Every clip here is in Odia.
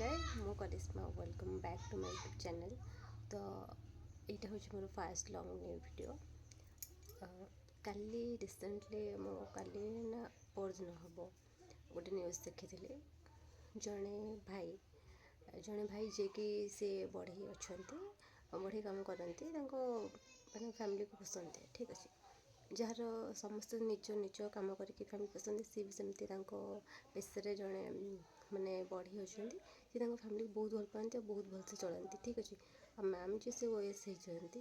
ନମସ୍କାର, ମୁଁ Karisma. Welcome back to my YouTube channel. ତ ଏଇଟା ହେଉଛି ମୋର ଫାଷ୍ଟ ଲଙ୍ଗ୍ ନ୍ୟୁ ଭିଡ଼ିଓ। କାଲି ରିସେଣ୍ଟଲି, ମୁଁ କାଲି ନା ପରଦିନ ହେବ, ଗୋଟେ ନ୍ୟୁଜ୍ ଦେଖିଥିଲି। ଜଣେ ଭାଇ ଯିଏକି ସେ ବଢ଼େଇ ଅଛନ୍ତି, ବଢ଼େଇ କାମ କରନ୍ତି, ତାଙ୍କ ମାନେ ଫ୍ୟାମିଲିକୁ ପୋଷନ୍ତି, ଠିକ୍ ଅଛି। ଯାହାର ସମସ୍ତେ ନିଜ ନିଜ କାମ କରିକି ଫ୍ୟାମିଲି ପୋଷନ୍ତି, ସିଏ ବି ସେମିତି ତାଙ୍କ ପେଶାରେ ଜଣେ ମାନେ ବଢ଼େଇ ଅଛନ୍ତି। ସେ ତାଙ୍କ ଫ୍ୟାମିଲିକୁ ବହୁତ ଭଲ ପାଆନ୍ତି ଆଉ ବହୁତ ଭଲସେ ଚଳାନ୍ତି, ଠିକ୍ ଅଛି। ଆଉ ମ୍ୟାମ୍ ଯିଏ, ସେ ଓଏଏସ୍ ହେଇଛନ୍ତି।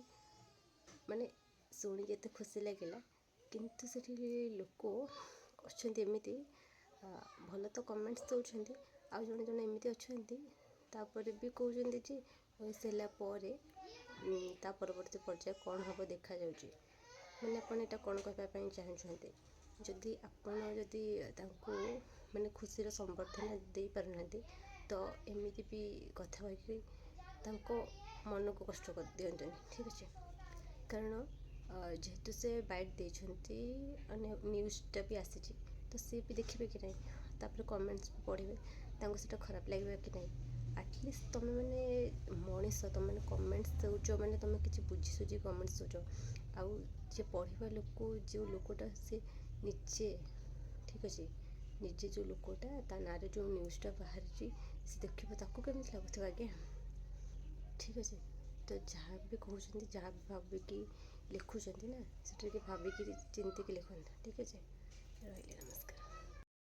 ମାନେ ଶୁଣିକି ଏତେ ଖୁସି ଲାଗିଲା, କିନ୍ତୁ ସେଠି ଲୋକ ଅଛନ୍ତି ଏମିତି, ଭଲ ତ କମେଣ୍ଟସ୍ ଦେଉଛନ୍ତି, ଆଉ ଜଣେ ଜଣେ ଏମିତି ଅଛନ୍ତି, ତାପରେ ବି କହୁଛନ୍ତି ଯେ ଓଏଏସ୍ ହେଲା ପରେ ତା ପରବର୍ତ୍ତୀ ପର୍ଯ୍ୟାୟ କ'ଣ ହେବ ଦେଖାଯାଉଛି। ମାନେ ଆପଣ ଏଇଟା କ'ଣ କହିବା ପାଇଁ ଚାହୁଁଛନ୍ତି? ଯଦି ଆପଣ ଯଦି ତାଙ୍କୁ ମାନେ ଖୁସିର ସମ୍ବର୍ଦ୍ଧନା ଦେଇପାରୁନାହାନ୍ତି, ତ ଏମିତି ବି କଥା କହିକି ତାଙ୍କ ମନକୁ କଷ୍ଟ କରିଦିଅନ୍ତୁନି, ଠିକ୍ ଅଛି। କାରଣ ଯେହେତୁ ସେ ବାଇଟ୍ ଦେଇଛନ୍ତି, ମାନେ ନ୍ୟୁଜ୍ଟା ବି ଆସିଛି, ତ ସିଏ ବି ଦେଖିବେ କି ନାହିଁ? ତାପରେ କମେଣ୍ଟସ୍ ବି ପଢ଼ିବେ, ତାଙ୍କୁ ସେଇଟା ଖରାପ ଲାଗିବ କି ନାହିଁ? ଆଟଲିଷ୍ଟ ତୁମେମାନେ ମଣିଷ, ତୁମେମାନେ କମେଣ୍ଟସ୍ ଦେଉଛ ମାନେ ତୁମେ କିଛି ବୁଝି ସୁଝି କମେଣ୍ଟସ୍ ଦେଉଛ। ଆଉ ଯିଏ ପଢ଼ିବା ଲୋକ, ଯେଉଁ ଲୋକଟା ସେ ନିଜେ, ଠିକ୍ ଅଛି, ନିଜେ ଯେଉଁ ଲୋକଟା ତା ନାଁରେ ଯେଉଁ ନ୍ୟୁଜ୍ଟା ବାହାରିଛି ସେ ଦେଖିବ, ତାକୁ କେମିତି ଲାଗୁଥିବ ଆଜ୍ଞା? ଠିକ୍ ଅଛି। ତ ଯାହା ବି କହୁଛନ୍ତି, ଯାହା ବି ଭାବିକି ଲେଖୁଛନ୍ତି ନା, ସେଟା ଟିକେ ଭାବିକି ଚିନ୍ତିକି ଲେଖନ୍ତୁ, ଠିକ୍ ଅଛି। ରହିଲି, ନମସ୍କାର।